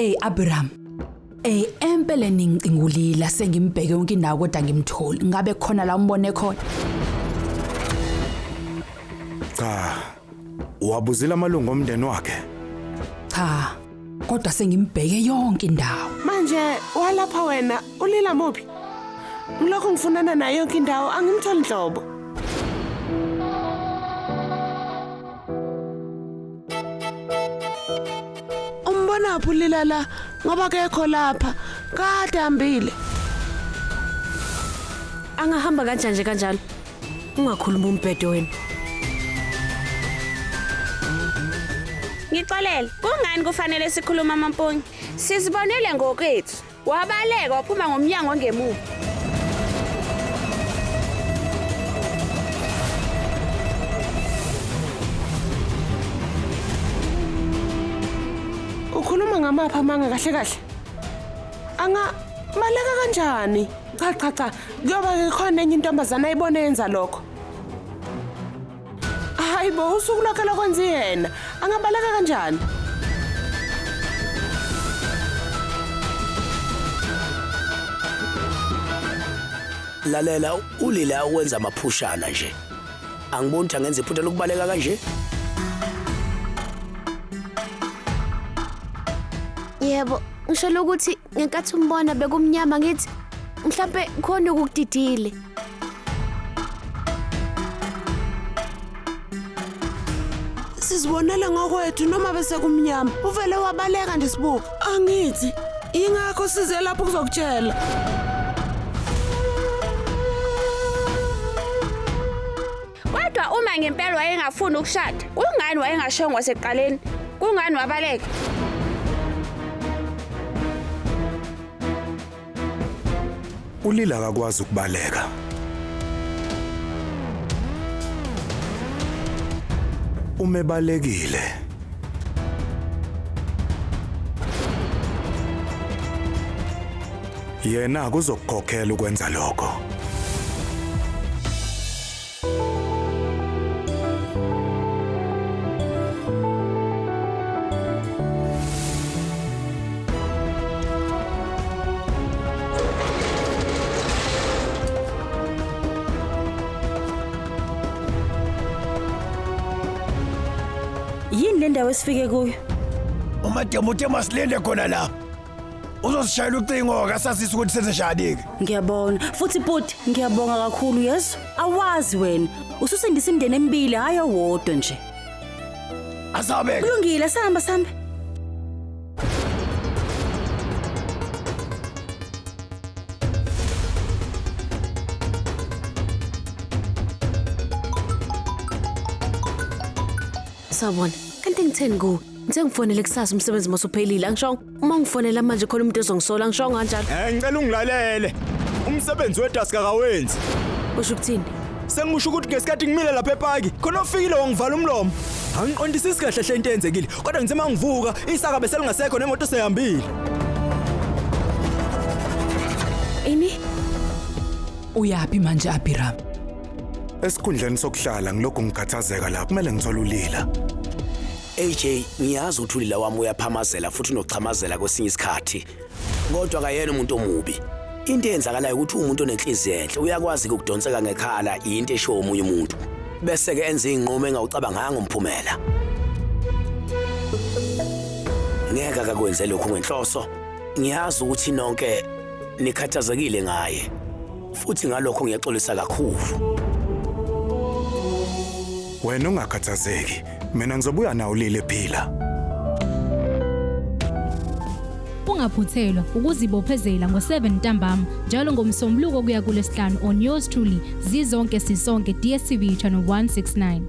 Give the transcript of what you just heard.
Ey Abraham. Ey empeleni ngicingulila sengimbheke yonke indawo kodwa ngimtholi. Ngabe khona la umbone khona? Cha. Wabuzila amalungu omndeni wakhe. Cha. Kodwa sengimbheke yonke indawo. Manje walapha wena ulila muphi? Ngilokhu ngifunana naye yonke indawo angimtholi nhlobo. Umbonaphi ulila la ngoba kekho lapha kade hambile. Angahamba kanjani nje kanjalo? Ungakhuluma umbhedo wena. Ngixolele, kungani kufanele sikhulume amampunge? Sizibonele ngokwethu. Wabaleka waphuma ngomnyango ongemuva. Ukhuluma ngamaphi amanga kahle kahle? Anga baleka kanjani? Cha cha cha, kuyoba khona enye intombazana ayibone yenza lokho. Hayi bo, usuku lwakhe lokwenza yena. Angabaleka kanjani? Lalela ulila ukwenza amaphushana nje. Angiboni ukuthi angenza iphutha lokubaleka kanje. Yebo, ngisho ukuthi ngenkathi umbona bekumnyama ngithi mhlampe khona ukukudidile. Sizibonele ngokwethu noma bese kumnyama. Uvele wabaleka nje sibuka. Angithi ingakho size lapho kuzokutshela. Kodwa uma ngempela wayengafuni ukushada, kungani wayengashongo kwasekuqaleni? Kungani wabaleka? Ulila akakwazi ukubaleka. Umebalekile. Yena kuzokukhokhela ukwenza lokho. Yini le ndawo esifike kuyo? Umademo uthe masilinde khona la. Uzosishayela ucingo akasazisi ukuthi senze njani-ke. Ngiyabona. Futhi bhuti, ngiyabonga kakhulu yezo. Awazi wena. Ususindisa imindeni emibili hayi owodwa nje. Asabe. Kulungile, sihamba sambe. Sawubona. Kanti ngitheni kuwe? Ngithe ngifonele kusasa umsebenzi masuphelile angishongo. Uma ngifonela manje khona umuntu ozongisola angishongo kanjalo. Eh ngicela ungilalele. Umsebenzi wedesk akawenzi. Usho ukuthini? Sengisho ukuthi ngesikhathi ngimile lapha epaki khona ofikile wangivala umlomo. Angiqondisisi kahle hle into eyenzekile kodwa ngithe mangivuka isaka bese lingasekho nemoto seyihambile. Ini? Uyaphi manje Abiram? Esikhundleni sokuhlala ngilokhu ngikhathazeka la kumele ngithole ulila. AJ ngiyazi ukuthi ulila wami uyaphamazela futhi unokuxhamazela kwesinye isikhathi. Kodwa akayena umuntu omubi. Into eyenzakalayo ukuthi umuntu onenhliziyo enhle uyakwazi ukudonseka ngekhala yinto eshiwo omunye umuntu. Bese ke enza inqumo engawucabanganga umphumela. Ngeke akakwenze lokhu ngenhloso. Ngiyazi ukuthi nonke nikhathazekile ngaye. Futhi ngalokho ngiyaxolisa kakhulu. Wena ungakhathazeki. Mina ngizobuya nawo lile phila. Ungaphuthelwa ukuzibophezela ngo-7 ntambama njalo ngoMsombuluko kuya kuLwesihlanu on yours truly Zizonke Sisonke DStv channel 169.